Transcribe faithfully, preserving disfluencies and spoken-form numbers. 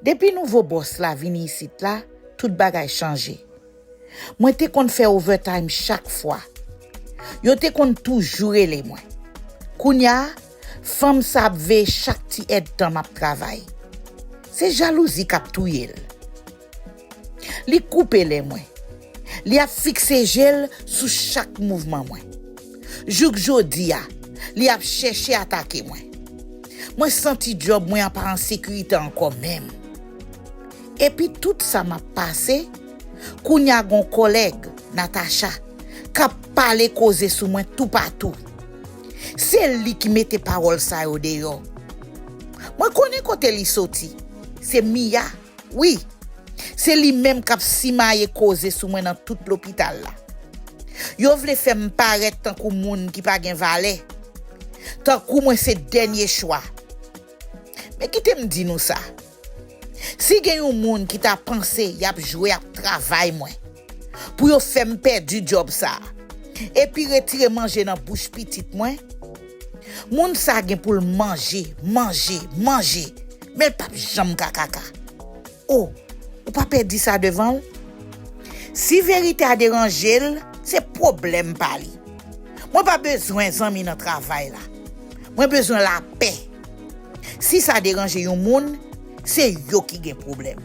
Depi nouvo bòs la vini isit la, tout bagay chanje. Mwen te konn fè overtime chak fwa. Yo te konn toujou rele mwen. Kounye a, fanm sa ap veye chak ti èdtan m ap travay. Se jalouzi k ap touye l. Li koupe lè mwen. Li ap fikse je l sou chak mouvman mwen. Jouk jodi a, li ap chèche atake mwen. Mwen santi djòb mwen an pa an sekirite ankò menm. Epi tout sa m ap pase, kounye a gon kòlèg, Natacha, k ap pale koze sou mwen toupatou. Se li ki mete pawòl sa yo deyò. Mwen konnen kote li soti. Se Mia, wi. Se li menm k ap simaye koze sou mwen nan tout lopital la. Yo vle fè m parèt tankou moun ki pa gen valè. Tankou mwen se dènye chwa. Men kite m di nou sa. Si gen yon moun ki ta panse y ap jwe ak travay mwen pou yo fè m pèdi djòb sa a, epi retire manje nan bouch pitit mwen, moun sa gen pou l manje, manje, manje, men l p ap janm ka kaka. O, ou pa pè di sa devan l? Si verite a deranje l, se pwoblèm pa li. Mwen pa bezwen zanmi nan travay la. Mwen bezwen lapè. Si sa deranje yon moun, se yo ki gen pwoblèm.